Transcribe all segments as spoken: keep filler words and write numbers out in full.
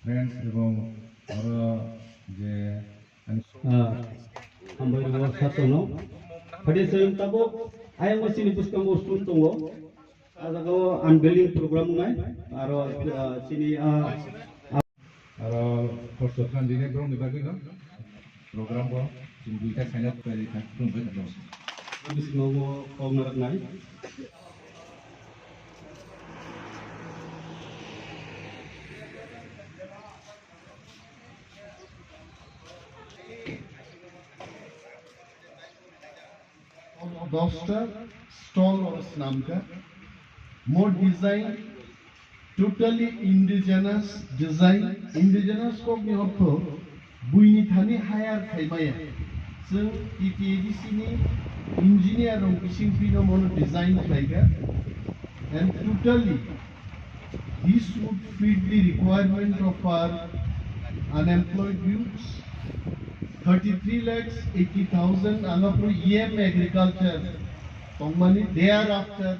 Friends, ebong oro je ani Ah, hambai rw sato no. Phadi chwng tabuk ayang o chini bwskango student tongo. Ah, jaga o unveiling program wngnai. Aro, ah, chini, ah, Aro kosto khan rinai borokni bagwino program bo chwng duita khaina tayari kha, khulumbai kha. Bisingo kok narwknai. Dosta stall oro swnamkha. Mo design totally indigenous design. Indigenous kokni ortho buini thani hire khaimaya. Chwng T T A D C ni engineer rok bising phino mono design khlaikha. And totally this would fit the requirement of our unemployed youths. Thirty-three lakhs eighty thousand ang aphuru E M agriculture tongmani, thereafter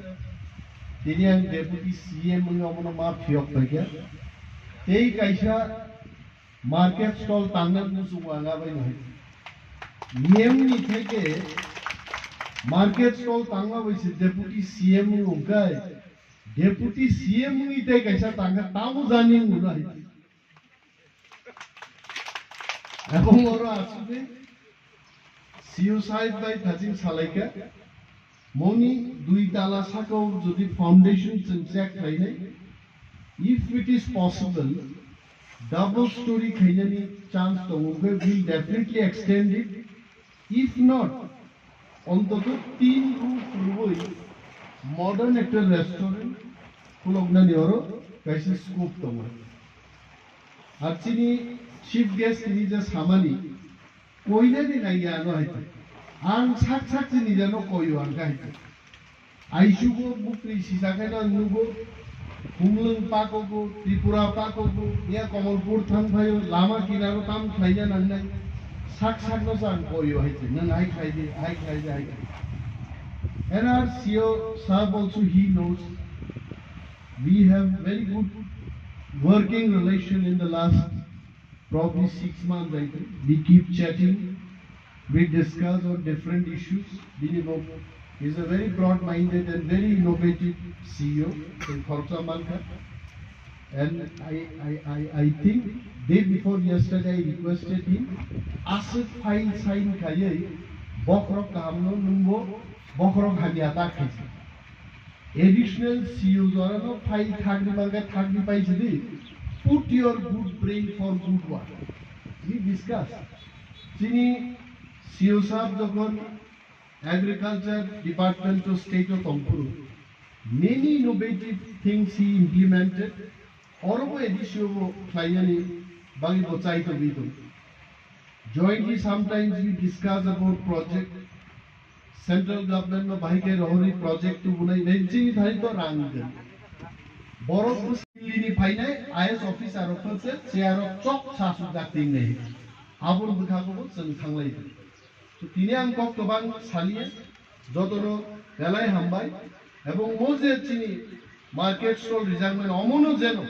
tini ang deputy C M wngwi omono ma phiyok paikha. Tei kaisa market stall tangna muchungo ang abai no hai. E M ni theke market stall tangma bai se deputy C M wngkai. Deputy C M wngwi tei kaisa tangkha, tamo jani wngno hai. Ebong oro aswkhe C O sahib bai thaching salaikha, moni dui tala sakao jodi foundation chwng check khlainai, if it is possible, double story khainani chance tongo, we will definitely extend it. If not, ontoto tin roof rwui modern ekta restaurant khuloknani oro kaisa scope tongo. Ar chini chief guest tini je samani koinani naiya ano hai to. Ang sak sak chini jano koyo ang hai to. Aisugo bukri sisa khe nang nugo, Humlwng pakogo, Tripura pakogo, ya Komolpur thang phaio, lama kinaro tam khlaina nangnai. Sak sakno se ang koio hai se, nang hai khlai di, hai khlai di, hai khlai di. And our C O sahab also, he knows. We have very good working relation in the last probably six months, I think. We keep chatting, we discuss on different issues. Bini bo is a very broad-minded and very innovative C E O in Khoroksa Mankha. And I, I, I, I think day before yesterday I requested him, aswk file sign khaiwi bokhorok kahamno nwngbo bokhorok hamya ta khaisi. Additional C E O jorano file thakni mankha, thakni paisidi. Put your good brain for good work. We discuss. Chini C E O sahab jokhon agriculture department to state o tongphuru, many innovative things he implemented. Orobo A D C o bo khlainani bagwi bo chai tongwi tong. Jointly sometimes we discuss about project. Central government no bahai khe rohorwi project tubunai nai chini thani to rang gwn. Borok bwswk Delhi ni phainai I A S officer rok khe se chair o chok sa suk jak ting nai. Aboni bwkha bo chwng thanglai. So tini ang kok kwbang saliya, jotono belai hambai, ebong mo je chini market stall rijakmani omono jeno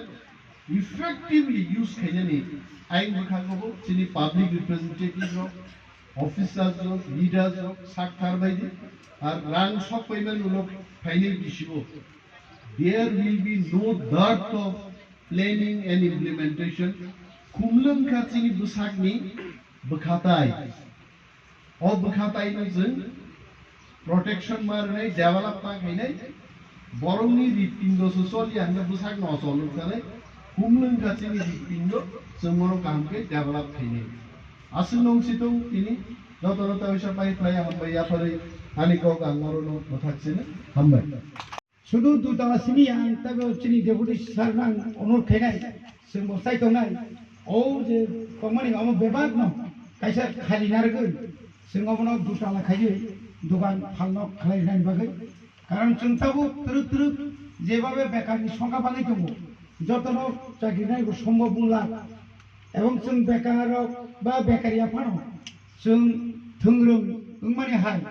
effectively use khainani ayang bwkha bo chini public representative rok, officers rok, leaders rok sak thar bai di, ar rang sok paiman ulo phainai bisibo. There will be no dearth of planning and implementation. Khumlwng kha chini bwsakni bwkhatai. O bwkhatai no chwng protection ma rwnai, develop ta khainai, borokni hripindo se choli hwnwi bwsak no chol wngkha nai, khumlwng kha chini hripindo, chwng bono kaham khe develop khainai. Aswk nung situng tini jotono ta uisa pai khlai hambai yapharwi ani kok ang orono mwthak sino hambai. Sudu dutala simi ang tago chini deputy sir nang onur khainai, chwng bo chai tongnai. O je tongmani omo bebak no kaisa khali narwgwi, chwng obono dutala khaiwi dugan phalno khlai rwnai bagwi. Karon chwng tabuk twrwk twrwk jebabe bekarni songkha bagwi tongo, jotono chakri nai bo sombo bung lak. Ebong chwng bekar rok ba bekar ya phano chwng thwngrwng wngmani hai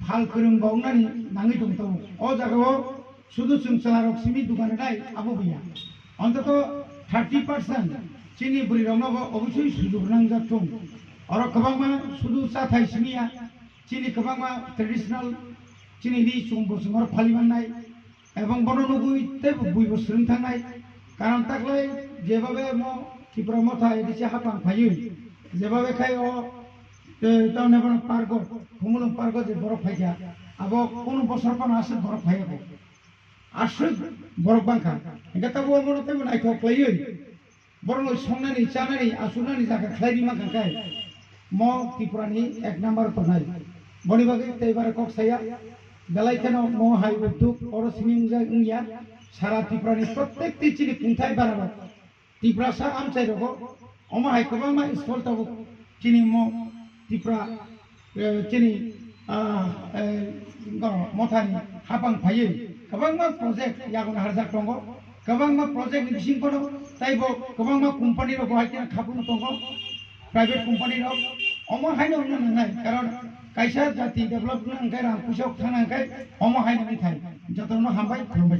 phal kwrwng bo wngnani nangwi tong tongo. O jagao sudu chwng chwlarok simi dugan rwnai abo buya. Ontoto Thirty percent chini bwrwi rokno bo obosoi sujur nangjak thung. Oro kwbangma sudu chathai simi ya, chini kwbangma traditional chini ri chwng bo chwng oro phali mannai, ebong bono nugwi teibo bui bo swrwng thangnai. Karon taklai jebhabe mo Tipra Motha A D C haphang phaiwi jebhabe khai o, eh, tamni bono pargo, Khumulwng pargo je borok phaikha, abo kunu bosor phano aswk borok phaiya bo. Aswk borok bangkha. Hingke tabuk omono teibo naithok khlaiwi borokno songnani, chanani, achuknani jaga khlai ri mankha khe mo Tripurani ek number tongnai. Boni bagwi tei bare kok saya, belai kheno mo hai udduk oro simi wngjak wngya, sara Tripurani prottekti chini kungthai bararok. Tiprasa amchai rogo, omo hai kwbangma stall tabuk chini mo Tipra, eh, chini, ah, eh, no, Mothani haphang phaiwi kwbangma project yago harjak tongo, kwbangma project ni bising kono taibo kwbangma company rok bo hai kheno khapung tongo, private company rok. Omo haino wngna nangnai, karon kaisa jati develop wngna hwnkhe rang puisa thangna hwnkhe omo haino wngthai. Jotono hambai, khulumbai.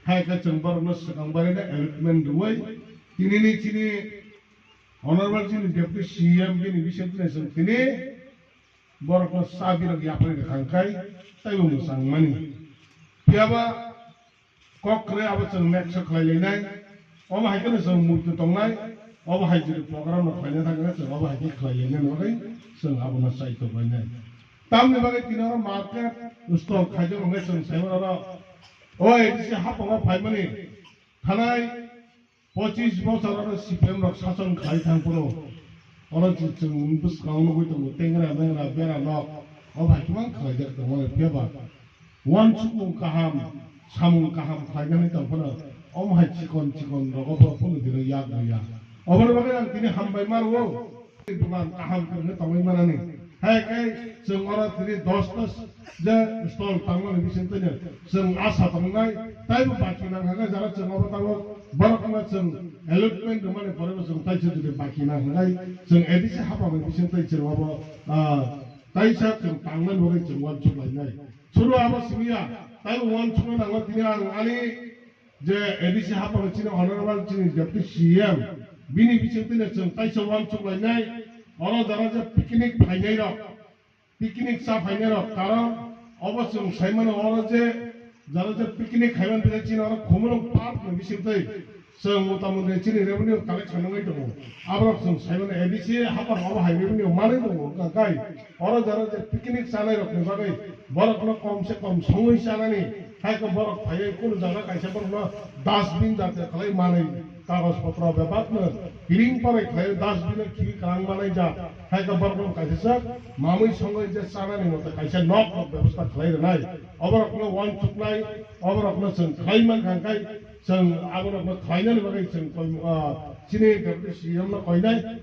Hai khe chwng borokno swkang bai rwna allotment rwui, tinini chini honorable chini deputy C M bini bising twi chwng tini borokno chabi rok yapharwi rwkha hwnkhe teibo mwchang mani. Phiyaba kok kwrwi abo chwng next o khlai lainai. Obo hai kheno chwng murti tongnai, obo hai jodi program rok khlaina thangkhe chwng obo hai khe khlai lainani bagwi chwng abono chai tok lainai. Tamni bagwi tini oro market stall khaijak hwnkhe chwng sai mano oro. O A D C haphango phaimani thanai pochis bochor oro C P M rok sason khai thang phuru oro chwng bwskango nugwi tongo tengra mengra bera nok o bai kwbang khlaijak tongo phiya ba uansukmung kaham samung kaham khlainani tong phano omo hai chikon chikon rogo borok phano dino yak rwya. Oboni bagwi ang tini hambai ma rwo. Buman kaham kwrwngwi tongwi manani. Hai khe chwng oro tini dosta je stall tangmani bising twino chwng asa tongnai, taibo baki nang hwnkhai jara chwng obo tabuk borokno chwng allotment rwmani porebo chwng taisa jodi baki nang hwnkhai chwng A D C haphamani bising twi chwng obo, ah, taisa chwng tangnani bagwi chwng uansuk lainai. Suru abo simiya, taibo uansukna nango tini ang ani je A D C haphang chini honorable chini deputy C M, bini bising twi chwng taisa uansuk lainai, oro jara je picnic phainai rok, picnic cha phainai rok, karon obo chwng sai mano oro je jara je picnic khaiman twi chini oro Khumulwng park ni bising twi chwng mota mota chini revenue collection wngwi tongo. Aborok chwng sai mano A D C haphang obo hai revenue manwi tongo, wngkha kai oro jara je picnic chanai rokni bagwi borokno kom se kom songwi chanani, hai khe borok phaiwi kunu jaga kaisa borokno dustbin jatiya khlai manwi, kagoj potro bebakno kiring parai khlai dustbin o khibi kwrang manai jak, hai khe borokno kaisa sak mamwi songwi je chanani mote kaisa nok rok bebosta khlai rwnai, oborokno uansuknai, oborokno chwng khlai mankha, hwnkhe chwng aborokno khlainani bagwi chwng koi, ah, chini deputy C M no koinai.